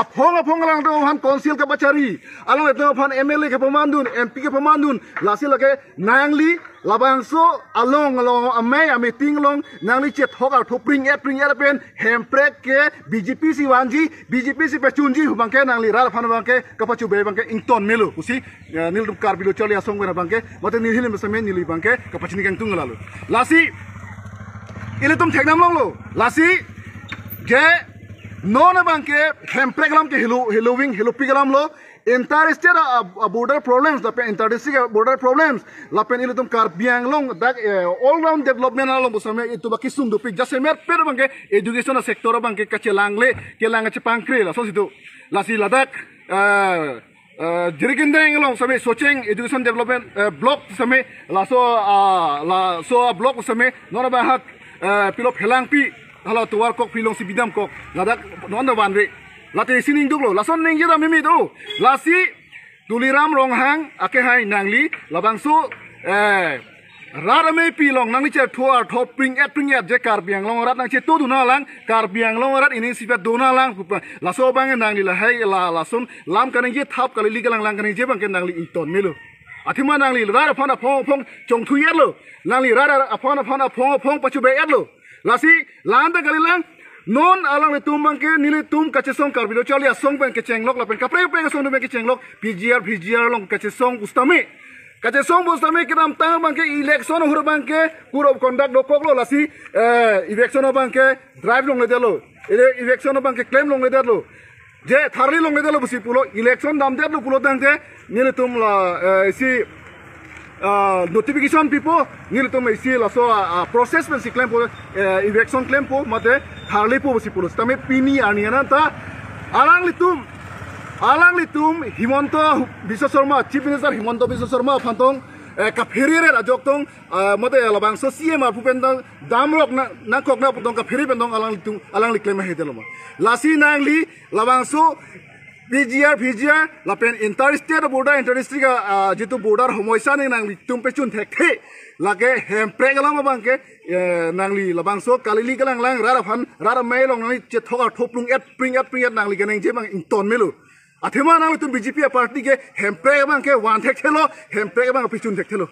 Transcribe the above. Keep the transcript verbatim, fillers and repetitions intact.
Aphong aphong alanglitum aphan council kapachari, alanglitum aphan M L A kepamandun, M P kepamandun, lasi lake nangli labangso along along amei ameeting along nangli chethok artho pring-et pring-et pen Hemprek ke B J P si vanji, B J P si pachunji pu abangke nangli rat aphan abangke kapachobei abangke ington melo pusi, eh, nelitum Karbi Lo Charli Asong pen abangke, mate neli hilim same neli abangke kapachini kangtung lalo. Lasi ilitum theknam longlo. Lasi je non abangke Hemprek alam ke helo, heloving, helopik alam lo. Inter-state a, a border problems, lapen inter-district a border problems, lapen ilitum Karbi Anglong dak, eh, all round development along pu same itum abangke sum dopik, jasemet pet abangke education a sector abangke kachelangle, kelang kachepangkre, lason situ. Lasi ladak, eh, eh, Jirikindeng along same Socheng education development, eh, block same, laso, ah, laso a block same non abang hak, eh, pilo Phelangpi, hala tovar kok pilong si bidam kok, ladak non da vanve. Late isi ningduklo, lason ningje dam mimi do. Lasi Tuliram Ronghang akehai nangli labangso, eh, rat ameipi along nangli chethok artho pring-et pring-et je Karbi Anglong rat nangchetodun alang, Karbi Anglong rat ining sipet dun alang pupa. Laso abang nangli lahai la, lason lam kaningje thap kalili kalanglang kaningje abangke nangli ington melo. Athema nangli rat aphan aphong aphong chongthu-etlo. Nangli rat aphan aphan aphong aphong pachobei-etlo. Lasi la-an ta kalilang, non alanglitum abangke nelitum kachesong Karbi Lo Charli Asong pen kechenglok lapen kaprek kaprek asong atum pen kechenglok P G R, V G R along kachesong pu setame. Kachesong pu setame kedamtang abangke election ahut abangke code of conduct dokoklo, lasi, eh, eviction abangke drive longledetlo. Ele-, eviction abangke klem longledetlo. Je tharli longledetlo pusi pulo, election damdetlo pulo tangte nelitum la, eh, isi, ah, notification pipo, nelitum isi laso, ah, ah, process pensi klempo, eh, eviction klempo, mate tharlipo pusi pulo. Setame pini arni ananta alanglitum, alanglitum Himanta Biswa Sarma, Chief Minister Himanta Biswa Sarma aphan tong, eh, kaphere-et ajok tong, ah, mate labangso C M arpu pen tong damrok na, nangkok na pu tong kaphere pen tong alanglitum, alangli klem ahedetlo ma. Lasi nangli labangso P G R, V G R, lapen inter-state border, inter-district, ah, jitu border homoisa ne nanglitum pachun thekthe. Lake Hemprek alam abangke, eh, nangli labangso kalili kalanglang rat aphan, rat amei along nangli chethok artho pring-et pring-et pring-et nangli kaningje abang ington melo. Athema nanglitum B J P a party ke Hemprek abangke van thekthelo, Hemprek abang pachun thekthelo.